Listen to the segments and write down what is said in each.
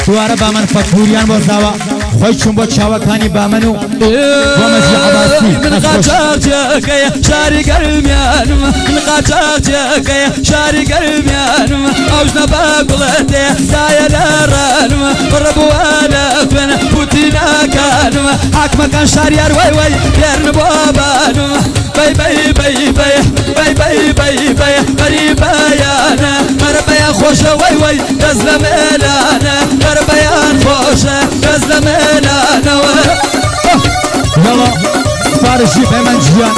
دووارە بامەن فەکوریان بۆ زاوە خۆی چوون بۆ چاوەکانی بامەن و بۆ مەجی عەباسی. من قاچاخچیەکەی شاری گەرمیانم، من قاچاخچیەکەی شاری گەرمیانم، ئەو ژنە بە گوڵەتێ دایە لە ڕانم، ڕبووە لە خوێن پوتینەکانم، حاکمەکان شاریار وای وای دێرن بۆ بانم. بەی بەی بەی بەی بەی بەی بەی بەی غەریبەیانە، مەربەیان خۆشە وای وای دەست لە مێلانە، مەربەیان خۆشە دەست لە مێلانەوە. یاڵا سپارشی پەیمان جیان.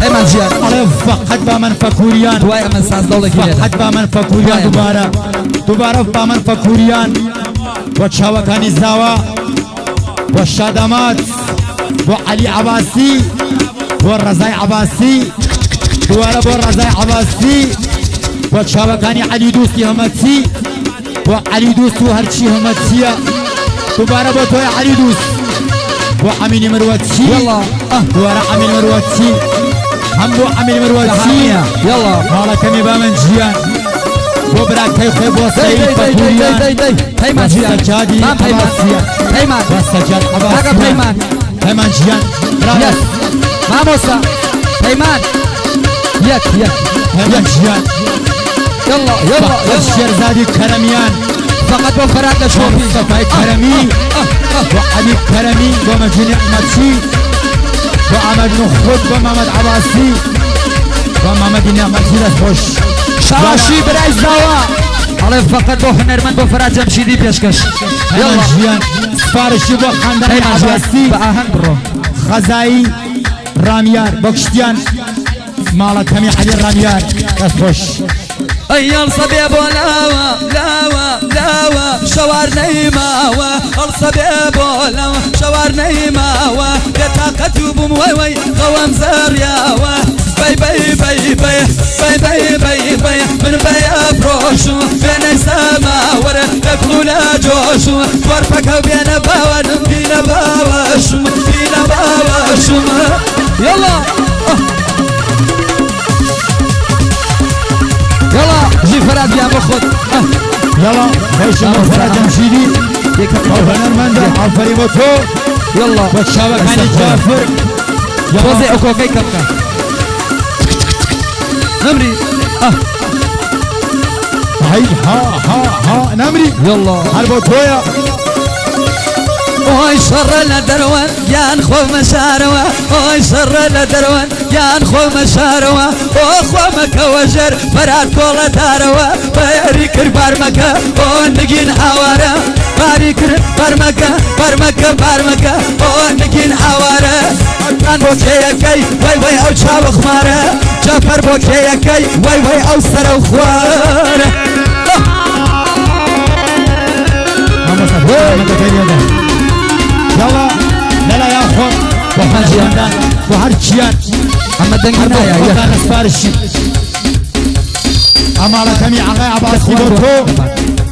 پەیمان جیان. ئەڵێ فەقەت بامەن فەکوریان. دوای ئەمە ساز دەوڵێکی لێدە. فەقەت بامەن فەکوریان دووبارە دووبارە بامەن فەکوریان بۆ چاوەکانی زاوا بۆ شادامات بۆ عەلی عەباسی بۆ ڕەزای عەباسی دووبارە بۆ ڕەزای عەباسی بۆ چاوەکانی عەلی دوستی هەمەچی بۆ عەلی دوست و هەرچی هەمەچیە دووبارە بۆ تۆی عەلی دوست بۆ ئەمینی مروەچی یەڵا دووبارە ئەمین مروەچی هەم بۆ ئەمین مروەچی یەڵا ماڵەکەمی بامن جیان بۆ براکەی خۆی بۆ سەید فەکوریان پەیمان جیان سەجادی مام پەیمان عەباسیان پەیمان بۆ سەجاد کاکە عەباسیان پەیمان پەیمان جیان یەک مامۆستا پەیمان یەک یەک پەیمان جیان یەڵا یەڵا بۆ یەڵا شێرزادی کەرەمیان فقط بۆ فەرات لە بۆ چۆپی مستەفای کەرەمی بۆ عەلی کەرەمی بۆ مەجید نعمەتی بۆ ئەحمەد نخود بۆ محمد عەباسی بۆ محمدی نعمەتی دەست خۆش. شاشی برای زاوا ئەڵێ فقط بۆ هونەرمەند بۆ فەرات جەمشیدی پێشکەش. پەیمان یەڵا ژیان سپارشی بۆ خاندانی پەیمان ژیان عەباسی بە ئاهەنگ بڕۆ. خەزایی ڕامیار بۆ کشتیان ماڵەکەمی عەلی ڕامیار دەست خۆش. ئەی هەڵسەبێ بۆ لاوە لاوە لاوە شەوار نەیماوە، هەڵسەبێ بۆ لاوە شەوار نەیماوە، بێتاقەت و بووم وای وای خەوەم زەڕیاوە. بەی بەی بەی بەی بەی بەی بەی بەی من بەیە فرۆشم بێنەی سەماوەرە لە کوڵ و لە جۆشم، وەرپەکە بێنە باوەرم بینە باوەشم بینە باوەشم. یەڵا یەڵا ژی فەرات گیان بۆ خۆت. یەڵا خۆشم بۆ فەرات جەمشیدی ئەو هونەرمەندە ئافەرین بۆ تۆ یەڵا بۆ چاوەکانی جافر. تۆزێ ئەو کۆکەی کەم بکە نەمری. هەی ها ها ها نەمری یەڵا هەر بۆ تۆیە. ئۆی شەڕە لە دەروەن گیان خۆمە شارەوە، ئۆی شەڕە لە دەروەن گیان خۆمە شارەوە، ئۆ خۆمەکەوە ژێر فەرات کۆڵە دارەوە، بەیاری کرد بارمەکە ئۆ نگین ئاوارە، باری کرد بارمەکە بارمەکە بارمەکە ئۆ نگین ئاوارە. ئەکان بۆ کێیەکەی وای وای ئەو چاوە خمارە، جەفەر بۆ کێیەکەی وای وای ئەو سەرە و خوارە. مامۆستا مەدەکەی لێدە. یەڵا لەلایان خۆم بۆ هەرچیاندان بۆ هەرچیان ئەمە دەنگی هەر بۆ نایە یەک خۆتان سپارشی ئەماڵەکەمی ئاغای عەباسی بۆ تۆ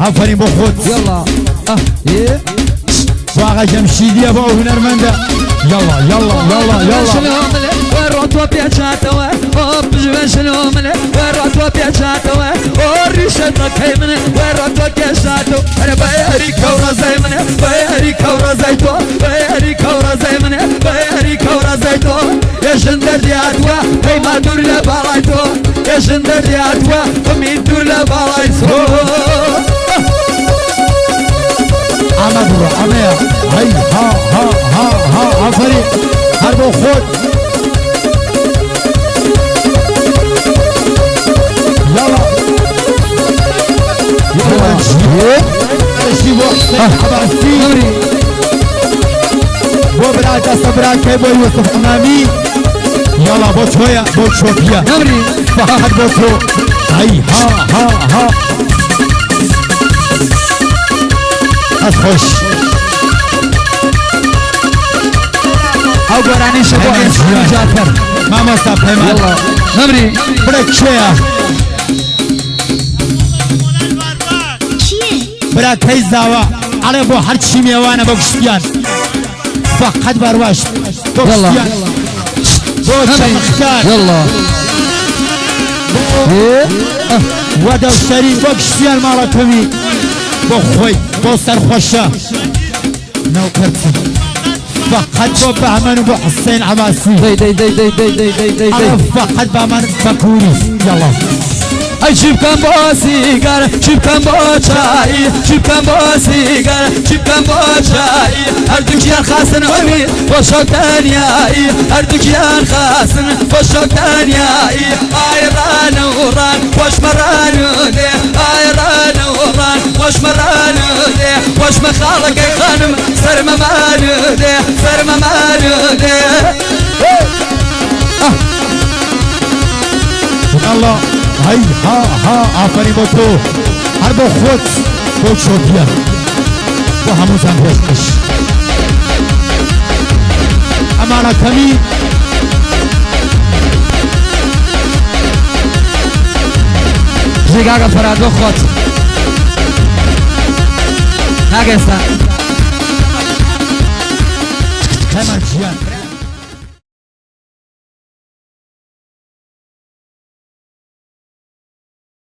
ئافەرین بۆ خۆت. یەڵا بۆ ئاغای جەمشیدیە بۆ ئەو هونەرمەندە. یەڵا یەڵا یەڵا یەڵا وەڕۆ پێچاتەوە ئۆ پژوە شلۆملێ وەڕۆ تۆ پێچاتەوە ئۆ ڕیشەتەکەی منێ وەڕۆ تۆ کێشاتەوە ئەرە بەیاری کەوڕەزای منێ بەیاری کەوڕەزای تۆ بەیاری کەوڕەزای منێ بەیاری کەوڕەزای تۆ، ێژن دەردیاتوە پەیما دوور لە باڵای تۆ، ێژن دەردیاتوە ئومید دوور لە باڵای تۆ. ئەمە بڕۆ ئەمەیە هەی ها ها ها ها ئافەرین هەر بۆ خۆت. یەڵا یەڵا شی بۆ حسێن عەباسی بۆ برا دەستە براکەی بۆ یوسف عمامی. یەڵا بۆ تۆیە بۆ چۆپیە نەمری فەقەت بۆ تۆ. هەی ها ها ها ئەس خۆش. ئەو گۆرانیشە بۆ پەیمان ئێستا جیان. جافەر. مامۆستا پەیمان یەڵا نەمری برا کێیە؟ برا کەی زاوە ئەڵێ بۆ هەرچی مێوانە بۆ گشتیان فەقەت بارواش بۆ یەڵا گشتیان بۆ چەمختار یەڵا وەدەوسەری بۆ گشتیان ماڵەکەمی بۆ خۆی. بۆ سەرخۆشە نەوکەرچی فقط بۆ بەهمەن و بۆ حسێن عەباسی. دەی دەی دەی دەی دەی دەی دەی دەی ئەڵێ فقط بەهمەن فەکوری یەڵا. ئەی چی بکەم بۆ سیگار چی بکەم بۆ چای چی بکەم بۆ سیگار چی بکەم بۆ چای هەردووکیان خاسن ئومید بۆ شەو تەنیایی هەردووکیان خاسن بۆ شەو تەنیایی ئای ڕانە و ڕان خۆشمەڕان و دێ ئای ڕانە و ڕان خۆشمەڕان و دێ خۆشمە خاڵەکەی خانم سەرمەمان و دێ سەرمەمان و دێ. یاڵا هەی ها ها ئافەرین بۆ تۆ هەر بۆ خۆت بۆ چۆپیە بۆ هەمووتان پێشکەش ئەمانە کەمی جێگاگە فەرات بۆ خۆت ناگەێستا هەمان ژیان.